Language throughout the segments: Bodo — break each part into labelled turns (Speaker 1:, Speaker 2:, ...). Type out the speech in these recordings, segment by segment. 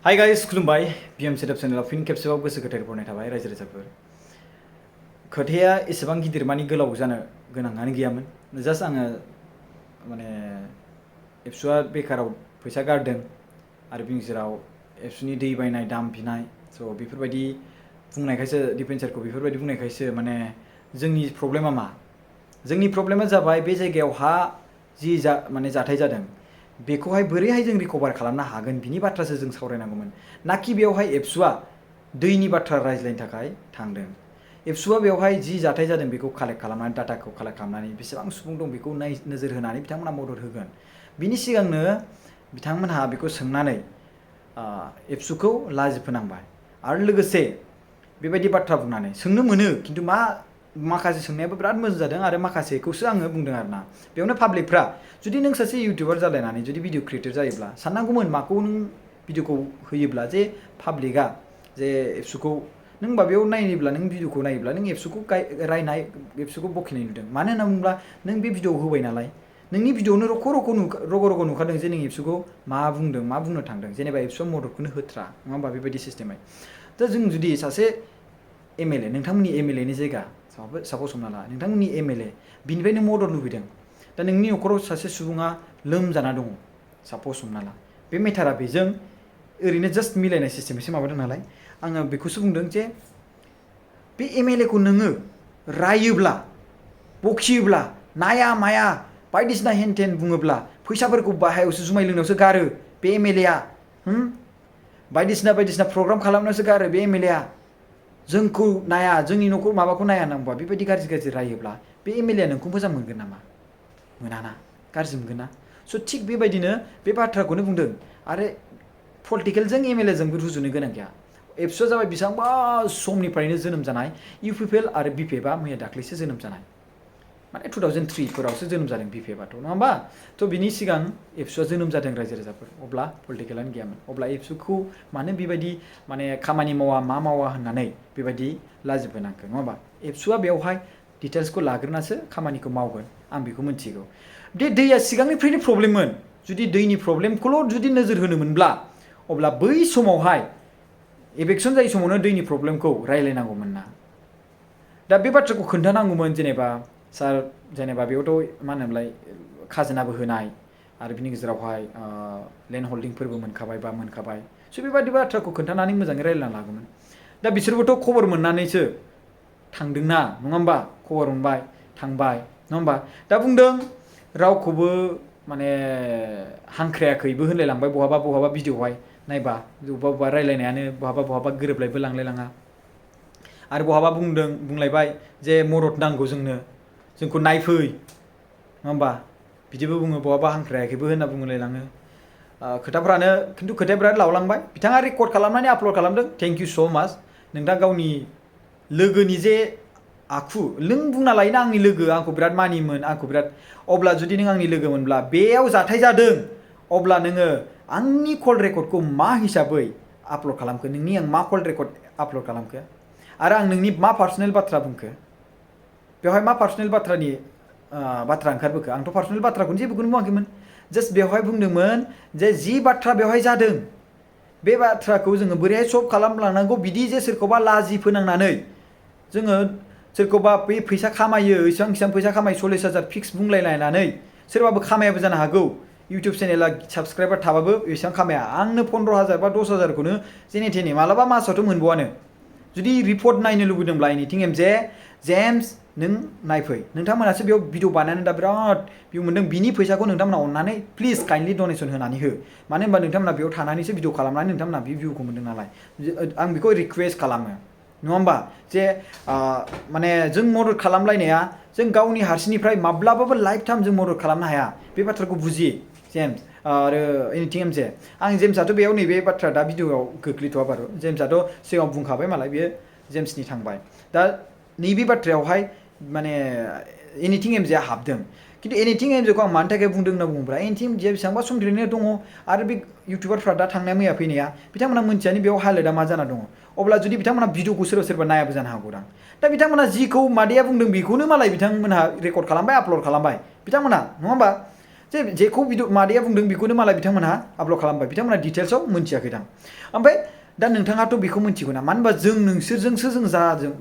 Speaker 1: Hi guys, खुलुमबाय BM सेटअप चेनेलाव फिन खेबसेबाव गोसो गोथार बरायनाय थाबाय रायजो राजाफोर। खोथाया एसेबां गिदिर मानि गोलाव जानो गोनाङानो गैयामोन। जास्ट आङो माने एबसुआ बेकाराव फैसा गारदों आरो बिनि गेजेराव एबसुनि दै बायनाय दाम बिनाय स' बेफोरबायदि बुंनायखायसो डिफेन्सारखौ बेफोरबायदि बुंनायखायसो माने जोंनि प्रब्लेमा मा? जोंनि प्रब्लेमा जाबाय बे जायगायावहा जि माने जाथाय जादों बेखौहाय बोरैहाय जों रिकभार खालामनो हागोन बिनि बाथ्रासो जों सावरायनांगौमोन नाखि बेवहाय एबसुआ दैनि बाथ्रा रायज्लायनो थाखाय थांदों। एबसुआ बेवहाय जि जाथाय जादों बेखौ कालेक्ट खालामनानै डाटाखौ कालेक्ट खालामनानै बेसेबां सुबुं दं बेखौ नोजोर होनानै बिथांमोना मदद होगोन। बिनि सिगांनो बिथांमोनहा बेखौ सोंनानै एबसुखौ लाजि फोनांबाय आरो लोगोसे बेबायदि बाथ्रा बुंनानै सोंनो मोनो खिन्थु माखासे सोंनायाबो बिराद मोजां जादों आरो माखासेखौसो आङो बुंदों आरोना। बेयावनो पाब्लिकफ्रा जुदि नों सासे इउटिउबार जालायनानै जुदि भिडिअ क्रिएटर जायोब्ला साननांगौमोन माखौ नों भिडिअखौ होयोब्ला जे पाब्लिकआ जे एबसुखौ नों होमबा बेयाव नायोब्ला नों भिडिअखौ नायोब्ला नों एबसुखौ रायनाय एबसुखौ बखिनाय नुदों। मानो होनना बुङोब्ला नों बे भिडिअ होबाय नालाय नोंनि भिडिअआवनो रग' रग' नुखादों जे नों एबसुखौ मा बुंदों मा बुंनो थांदों जेनेबा एबसुआ मददखौनो होथ्रा नङा होमबा बेबायदि सिस्टेमै। दा जों जुदि सासे एमएलए नोंथांमोननि एमएलएनि जायगा सापस हमना ला नोंथांमोननि एमएलए बिनिफ्रायनो मदद लुबैदों। दा नोंनि न'खराव सासे सुबुङा लोमजाना दङ सापस हमना ला बे मेटारा बेजों ओरैनो जास्ट मिलायनाय सिस्टेमैसो माबादों नालाय आङो बेखौसो बुंदों जे बे एमएलएखौ नोङो रायोब्ला बखियोब्ला नाया माया बायदिसिना हेन बुङोब्ला फैसाफोरखौ बाहायावसो जुमाय लोंनायावसो गारो बे एमएलएआ बायदिसिना प्रग्राम खालामनायावसो गारो बे एमएलएआ जोंखौ नाया जोंनि न'खर माबाखौ नाया नांबा बेबायदि गाज्रि रायोब्ला बे एमएलएआ नोंखौ मोजां मोनगोन नामा? मोनाना गाज्रि मोनगोन ना? स' थिग बेबायदिनो बे बाथ्राखौनो बुंदों आरो पलिटिकेलजों एमएलएजोंबो रुजुनो गोनां गैया। एबसुआ जाबाय बेसेबांबा समनिफ्रायनो जोनोम जानाय इउपिपिएल आरो बिपिएफआ मैया दाख्लैसो जोनोम जानाय माने 2003 फोरावसो जोनोम जादों बिपिएफआथ' नङा होमबा? थ' बिनि सिगां एबसुआ जोनोम जादों रायजो राजाफोर अब्ला पलिटिकेलानो गैयामोन। अब्ला एबसुखौ मानो बेबायदि माने खामानि मावा मा मावा होननानै बेबायदि लाजिफोनांखो नङा होमबा? एबसुआ बेवहाय डिटेल्सखौ लाग्रोनासो खामानिखौ मावगोन आं बेखौ मिथिगौ। बे दैया सिगांनिफ्रायनो प्रब्लेममोन। जुदि दैनि प्रब्लेमखौल' जुदि नोजोर होनो मोनब्ला अब्ला बै समावहाय इलेक्सन जायै समावनो दैनि प्रब्लेमखौ रायलायनांगौमोन ना। दा बे बाथ्राखौ खोन्थानांगौमोन जेनेबा सार जेनेबा बेयावथ' मा होनोमोनलाय खाजोनाबो होनाय आरो बिनि गेजेरावहाय लेन्ड हल्डिंफोरबो मोनखाबाय स' बेबायदि बाथ्राखौ खोन्थानानै मोजाङै रायलायना लागौमोन। दा बिसोरबोथ' खबर मोननानैसो थांदोंना नङा होमबा? खबर मोनबाय थांबाय नङा होमबा? दा बुंदों रावखौबो माने हांख्रायाखैबो होनलायलांबाय बहाबा भिडिअ'आवहाय नायबा बबेबा रायलायनायानो बहाबा गोरोबलायबो लांलायलाङा आरो बहाबा बुंलायबाय जे मदद नांगौ जोंखौ नायफै नङा होमबा? बिदिबो बुङो बहाबा हांख्रायाखैबो होनना बुंलायलाङो। खोथाफ्रानो खिन्थु खोथाया बिराद लावलांबाय। बिथाङा रेकर्ड खालामनानै आपल'ड खालामदों थेंक इउ स' माच। नोंथाङा गावनि लोगोनि जे आखु नों बुंना लायोना आंनि लोगो आंखौ बिराद मानियोमोन आंखौ बिराद अब्ला जुदि नों आंनि लोगोमोनब्ला बेयाव जाथाय जादों अब्ला नोङो आंनि कल रेकर्डखौ मा हिसाबै आपल'ड खालामखो नोंनि आं मा कल रेकर्ड आपल'ड खालामखो आरो आं नोंनि मा पार्सनेल बाथ्रा बुंखो बेवहाय मा पार्सनेल बाथ्रानि बाथ्रा ओंखारबोखो आंथ' पार्सनेल बाथ्राखौनो जेबोखौनो बुङाखैमोन। जास्ट बेवहाय बुंदोंमोन जे जि बाथ्रा बेवहाय जादों बे बाथ्राखौ जोङो बोरैहाय सल्भ खालामलांनांगौ बिदि जे सोरखौबा लाजि फोनांनानै जोङो सोरखौबा बे फैसा खामायो इसेबां फैसा खामायो 40,000 फिक्स बुंलायलायनानै सोरबाबो खामायाबो जानो हागौ। इउटिउब चेनेला साबसक्राइबार थाबाबो एसेबां खामाया आंनो 15,000 बा 10,000खौनो जेने थेने मालाबा मासावथ' मोनबावानो। जुदि रिपर्ट नायनो लुबैदोंब्ला एनिथिं जेम्स नों नायफै नोंथांमोनासो बेयाव भिडिअ बानायनानै दा बिराद भिउ मोनदों बिनि फैसाखौ नोंथांमोना अननानै प्लिज काइन्डलि डनेसन होनानै हो मानो होनबा नोंथांमोना बेयाव थानानैसो भिडिअ खालामनानै नोंथांमोना बे भिउखौ मोनदों नालाय आं बेखौ रिक्वेस्ट खालामो नङा होमबा? जे माने जों मदद खालामलायनाया जों गावनि हारसिंनिफ्राय माब्लाबाबो लाइफ टाइम जों मदद खालामनो हाया बे बाथ्राखौ बुजि जेम्स आरो एनिथिं एमजे आं जेम्सआथ' बेयाव नैबे बाथ्रा दा भिडिअआव गोग्लैथ'वा बारु जेम्सआथ' सिगाङाव बुंखाबाय मालाय बेयो जेम्सनि थांबाय दा नैबे बाथ्रायावहाय माने एनिथिं एमजेआ हाबदों खिन्थु एनिथिं एमजेखौ आं मानि थाखाय बुंदों होनना बुङोब्ला एनिथिं एमजेआ बेसेबांबा समनिफ्रायनो दङ आरो बे इउटिउबारफ्रा दा थांनाया मैया फैनाया बिथांमोना मोनथियानो बेयाव हालोदा मा जाना दङ अब्ला जुदि बिथांमोना भिडिअखौ सोरबा नायाबो जानो हागौदां दा बिथांमोना जिखौ मादैया बुंदों बेखौनो मालाय बिथांमोनहा रेकर्ड खालामबाय आपल'ड खालामबाय बिथांमोना नङा होमबा? जेखौ मादैया बुंदों बेखौनो मालाय बिथांमोनहा आपल'ड खालामबाय बिथांमोनहा डिटेल्सआव मोनथियाखैदां ओमफ्राय दा नोंथाङाथ' बेखौ मोनथिगौ ना मानो होनबा जों नोंसोरजोंसो जों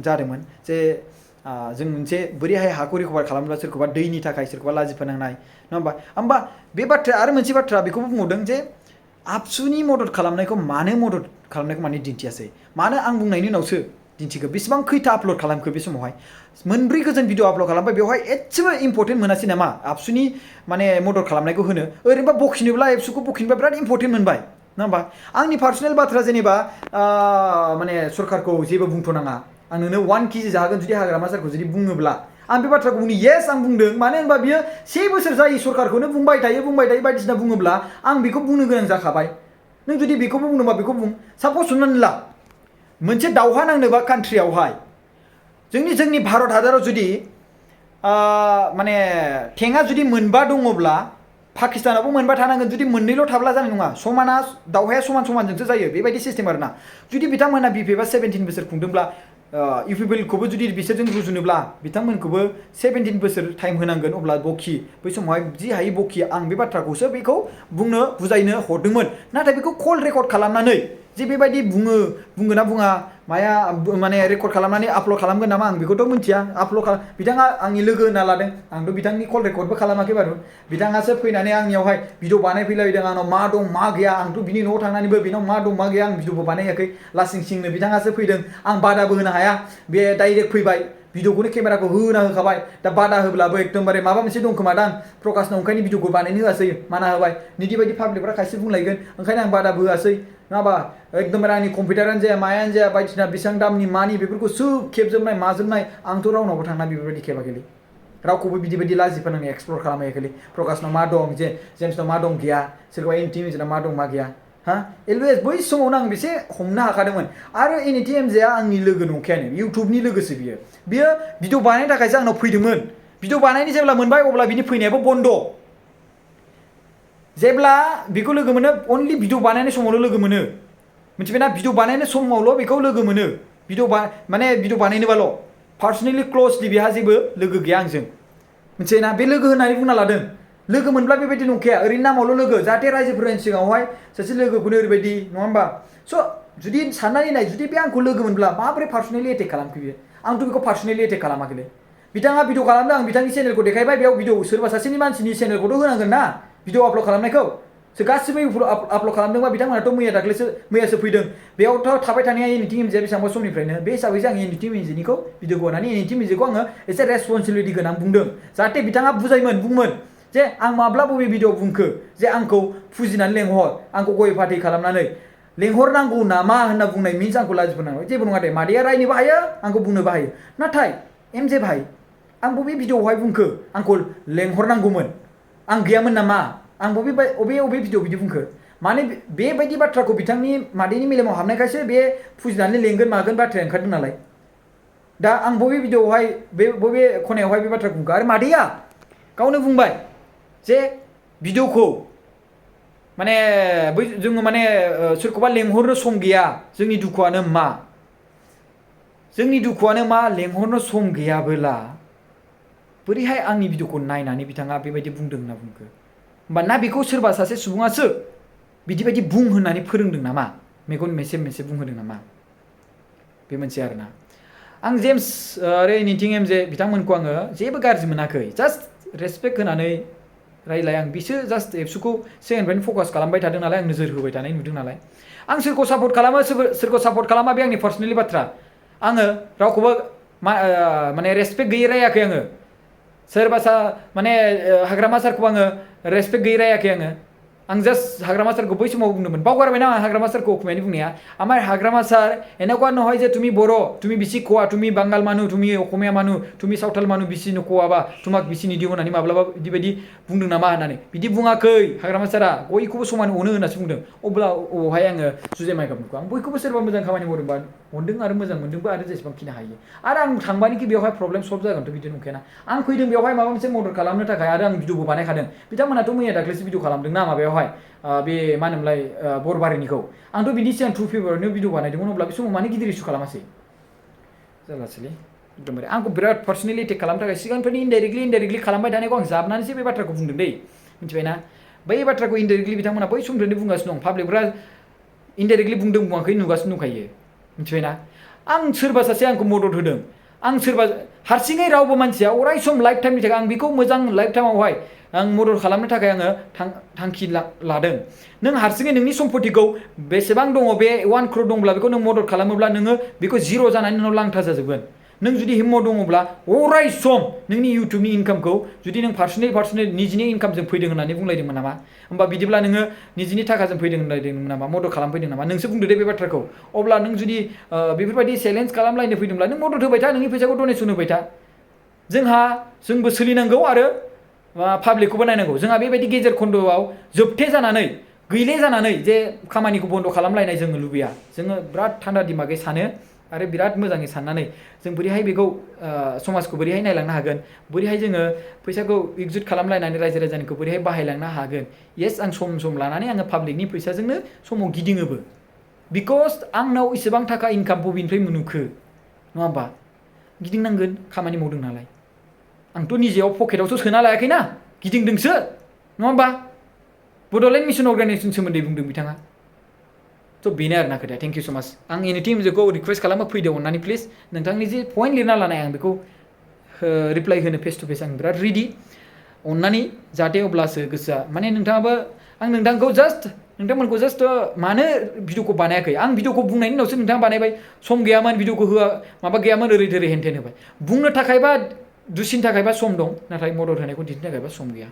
Speaker 1: जादोंमोन जे जों मोनसे बोरैहाय हाखौ रिकभार खालामब्ला सोरखौबा दैनि थाखाय सोरखौबा लाजि फोनांनाय नङा होमबा बे बाथ्राया आरो मोनसे बाथ्रा बेखौबो बुंबावदों जे आबसुनि मदद खालामनायखौ मानो मदद खालामनायखौ माने दिन्थियासै मानो आं बुंनायनि उनावसो दिन्थिखो बेसेबां खैथा आपल'ड खालामखो बे समावहाय 4 गोजोन भिडिअ आपल'ड खालामबाय बेवहाय एसेबो इम्परटेन्ट मोनासै नामा आबसुनि माने मदद खालामनायखौ होनो ओरैनोबा बखिनोब्ला एबसुखौ बखिनोबा बिराद इम्परटेन्ट मोनबाय नङा होमबा आंनि पार्सनेल बाथ्रा जेनेबा माने सरकारखौ जेबो बुंथ'नाङा आं नोंनो 1 केजि जाहोगोन जुदि हाग्रामा सारखौ जुदि बुङोब्ला आं बे बाथ्राखौ बुंनो येस आं बुंदों मानो होनबा बियो 1 बोसोर जायै सरकारखौनो बुंबाय थायो बायदिसिना बुङोब्ला आं बेखौ बुंनो गोनां जाखाबाय नों जुदि बेखौबो बुंनोबा बेखौ बुं साप'ज हमनानै ला मोनसे दावहा नांनोबा कान्ट्रियावहाय जोंनि भारत हादराव जुदि माने टेंकआ जुदि 4 दङब्ला पाकिस्तानावबो 4 थानांगोन जुदि 2ल' थाब्ला जानाय नङा समाना दावहाया समानजोंसो जायो बेबायदि सिस्टेम आरोना जुदि बिथांमोना बिपिएफआ 17 बोसोर खुंदोंब्ला इउपिपिएलखौबो जुदि बिसोरजों रुजुनोब्ला बिथांमोनखौबो 17 बोसोर टाइम होनांगोन अब्ला बखि बै समावहाय जि हायै बखि आं बे बाथ्राखौसो बेखौ बुंनो बुजायनो हरदोंमोन नाथाय बेखौ कल रेकर्ड खालामनानै जे बेबायदि बुङो ना बुङा माया माने रेकर्ड खालामनानै आपल'ड खालामगोन नामा आं बेखौथ' मिथिया आपल'ड बिथाङा आंनि लोगो होनना लादों आंथ' बिथांनि कल रेकर्डबो खालामाखै बारु बिथाङासो फैनानै आंनियावहाय भिडिअ बानायफैलायदों आंनाव मा दं मा गैया आंथ' बिनि न'आव थांनानैबो बिनाव मा दं मा गैया आं भिडिअबो बानायाखै लासिं सिंनो बिथाङासो फैदों आं बादाबो होनो हाया बे डाइरेक्ट फैबाय भिडिअखौनो केमेराखौ होना होखाबाय दा बादा होब्लाबो एकदमबारे माबा मोनसे दं खोमादां प्रकाशनाव ओंखायनो भिडिअखौ बानायनो होआसै माना होबाय निदि बायदि पाब्लिकफ्रा खायसे बुंलायगोन ओंखायनो आं बादाबो होआसै नङाबा एकदमबारे आंनि कम्पिउटारानो जाया मायानो जाया बायदिसिना बेसेबां दामनि मानि बेफोरखौ सोब खेबजोबनाय माजोबनाय आंथ' रावनावबो थांना बेफोरबायदि खेबाखैलै रावखौबो बिदि लाजि फोनांनो एक्सप्लर खालामाखैलै प्रकाशनाव मा दं जेम्सनाव मा दं गैया सोरबा एनटिएमजेनाव मा दं मा गैया हा एलवेज बै समावनो आं बेसे हमनो हाखादोंमोन आरो एनटिएमजेआ आंनि लोगो नंखायानो इउटुबनि लोगोसो बियो भिडिअ बानायनो थाखायसो आंनाव फैदोंमोन भिडिअ बानायनो जेब्ला मोनबाय अब्ला बिनि फैनायाबो बन्द जेब्ला बेखौ लोगो मोनो अनलि भिडिअ बानायनाय समावल' लोगो मोनो मिथिबायना भिडिअ बानायनाय समावल' बेखौ लोगो मोनो माने भिडिअ बानायनोबाल' पार्सनेलि क्ल'जलि बेहा जेबो लोगो गैया आंजों मिथिबायना बे लोगो होननानै बुंना लादों लोगो मोनब्ला बेबायदि नंखाया ओरैनो नामावल' लोगो जाहाथे रायजोफोरनि सिगाङावहाय सासे लोगोखौनो ओरैबायदि नङा होमबा स' जुदि साननानै नाय जुदि बे आंखौ लोगो मोनब्ला माबोरै पार्सनेलि एटेक खालामखो बियो आंथ' बेखौ पार्सनेलि एटेक खालामाखैलै बिथाङा भिडिअ खालामदों आं बिथांनि चेनेलखौ देखायबाय बेयाव भिडिअ सोरबा सासेनि मानसिनि चेनेलखौथ' होनांगोन ना भिडिअ आपल'ड खालामनायखौ गासिबो आपल'ड खालामदोंबा बिथांमोनाथ' मैयासो फैदों बेयावथ' थाबाय थानाया एनटिएमजेआ बेसेबांबा समनिफ्रायनो बे हिसाबैसो आं एनटिएमजेनिखौ भिडिअखौ होनानै एनटिएमजेखौ आङो एसे रेसपन्सिबिलिटि गोनां बुंदों जाहाथे बिथाङा बुंमोन जे आं माब्ला बबे भिडिअ बुंखो जे आंखौ फुजिनानै लेंहर आंखौ गय फाथै खालामनानै लेंहरनांगौ नामा होनना बुंनाय मिन्स आंखौ लाजि फोनांबाय जेबो नङा दे मादैया रायनोबो हायो आंखौ बुंनोबो हायो नाथाय एमजे भाइ आं बबे भिडिअआवहाय बुंखो आंखौ लेंहरनांगौमोन आं गैयामोन नामा आं बबे भिडिअ बिदि बुंखो माने बेबायदि बाथ्राखौ बिथांनि मादैनि मेलेमाव हाबनायखायसो बे फुजिनानै लेंगोन मागोन बाथ्राया ओंखारदों नालाय दा आं बबे भिडिअआवहाय बबे खनायावहाय बे बाथ्राखौ बुंखो आरो मादैया गावनो बुंबाय जे भिडिअखौ माने जोङो माने सोरखौबा लेंहरनो सम गैया जोंनि दुखुआनो मा लेंहरनो सम गैयाबोला बोरैहाय आंनि भिडिअखौ नायनानै बिथाङा बेबायदि बुंदों होनना बुंखो होमबा ना बेखौ सोरबा सासे सुबुङासो बिदि बुं होननानै फोरोंदों नामा मेगन मेसे बुंहोदों नामा बे मोनसे आरोना आं जेम्स आरो एनटिएमजे बिथांमोनखौ आङो जेबो गाज्रि मोनाखै जास्ट रेसपेक्ट होनानै रायलाय आं बिसोर जास्ट एबसुखौ सिगांनिफ्रायनो फकास खालामबाय थादों नालाय आं नोजोर होबाय थानाय नुदों नालाय आं सोरखौ सापर्ट खालामो सोरखौ सापर्ट खालामा बे आंनि पार्सनेलि बाथ्रा आङो रावखौबो माने रेसपेक्ट गैयै रायाखै आङो सोरबा माने हाग्रामा सारखौ आङो रेसपेक्ट गैयै रायाखै आं जास्ट हाग्रामा सारखौ बै समाव बुंदोंमोन बावगारबाय ना हाग्रामा सारखौ अखमियानि बुंनाया আমার হাগ্রামা স্যার এনেকুৱা নহয় যে তুমি বড় তুমি বেশি কোয়া তুমি বাঙাল মানুহ তুমি অসমীয়া মানুহ তুমি সাवथाल মানুহ बेसि नख'आबा तुमाक बेसि निदि होननानै माब्लाबा बिदि बुंदों नामा होननानै बिदि बुङाखै हाग्रामा सारा बयखौबो समान अनो होननासो बुंदों अब्ला अहाय आङो जुजे माइगाबखौ आं बयखौबो सोरबा मोजां खामानि मावदोंबा अनदों आरो मोजां मोनदोंबो आरो जेसेबां खिनो हायो आरो आं थांबानिखि बेवहाय प्रब्लेम सल्भ जागोनथ' बिदि नंखायाना आं फैदों बेवहाय माबा मोनसे मदद खालामनो थाखाय आरो आं भिडिअबो बानायखादों बिथांमोनाथ' मैया दाख्लैसो भिडिअ खालामदों ना माबायावहाय बे मा होनोमोनलाय बरबारिनिखौ आंथ' बिनि सिगां 2 फेब्रुवारियावनो भिडिअ बानायदोंमोन अब्ला बे समाव मानो गिदिर इस्यु खालामासै जालासैलै एकदमबारे आंखौ बिराद पार्सनेलि एटेक खालामनो थाखाय सिगांनिफ्रायनो इनडाइरेक्टलि खालामबाय थानायखौ आं जाबनानैसो बे बाथ्राखौ बुंदों दै मिथिबायना बै बाथ्राखौ इनडाइरेक्टलि बिथांमोना बै समनिफ्रायनो बुंगासिनो दं पाब्लिकफ्रा इनडाइरेक्टलि बुंदों बुङाखै नुगासिनो दंखायो मिथिबायना आं सोरबा सासे आंखौ मदद होदों आं सोरबा हारसिङै रावबो मानसिया अराय सम लाइफ टाइमनि थाखाय आं बेखौ मोजां लाइफ टाइमावहाय आं मदद खालामनो थाखाय आङो थांखि लादों नों हारसिङै नोंनि सम्पतिखौ बेसेबां दङ बे 1 crore दंब्ला बेखौ नों मदद खालामोब्ला नोङो बेखौ जिर' जानायनि उनाव लांथा जाजोबगोन नों जुदि हिम्मत दङब्ला अराय सम नोंनि इउटुबनि इनकामखौ जुदि नों पार्सनेल निजिनि इनकामजों फैदों होननानै बुंलायदोंमोन नामा होमबा बिदिब्ला नोङो निजिनि थाखाजों फैदों होनलायदोंमोन नामा मदद खालामफैदों नामा नोंसो बुंदो दे बे बाथ्राखौ अब्ला नों जुदि बेफोरबायदि चेलेन्ज खालामलायनो फैदोंब्ला नों मदद होबाय था नोंनि फैसाखौ डनेसन होबाय था जोंबो सोलिनांगौ आरो पाब्लिकखौबो नायनांगौ जोंहा बेबायदि गेजेर खन्द'आव जोबथे जानानै गैले जानानै जे खामानिखौ बन्द खालामलायनाय जोङो लुबैया जोङो बिराद थान्दा दिमागै सानो आरो बिराद मोजाङै साननानै जों बोरैहाय बेखौ समाजखौ बोरैहाय नायलांनो हागोन बोरैहाय जोङो फैसाखौ इकजुट खालामलायनानै रायजो राजानिखौ बोरैहाय बाहायलांनो हागोन येस आं सम लानानै आङो पाब्लिकनि फैसाजोंनो समाव गिदिङोबो बिकज आंनाव इसेबां थाखा इनकाम बबेनिफ्राय मोनुखो नङा होमबा गिदिंनांगोन खामानि मावदों नालाय आंथ' निजेयाव पकेटावसो सोना लायाखैना गिदिंदोंसो नङा होमबा बड'लेण्ड मिसन अर्गानाइजेसन सोमोन्दै बुंदों बिथाङा थ' बेनो आरोना खोथाया थेंक इउ स' माच आं एनिथिं बेखौ रिकुवेस्ट खालामो फैदो अननानै प्लिज नोंथांनि जे पइन्ट लिरना लानाय आं बेखौ रिप्लाइ होनो फेस टु फेस आं बिराद रेडि अननानै जाहाथे अब्लासो गोसोआ माने नोंथाङाबो आं नोंथांमोनखौ जास्ट मानो भिडिअखौ बानायाखै आं भिडिअखौ बुंनायनि उनावसो नोंथाङा बानायबाय सम गैयामोन भिडिअखौ होआ माबा गैयामोन ओरै थोरै हेनथेन होबाय बुंनो थाखायबा दुसिनो थाखायबा सम दं नाथाय मदद होनायखौ दिन्थिनो थाखायबा सम गैया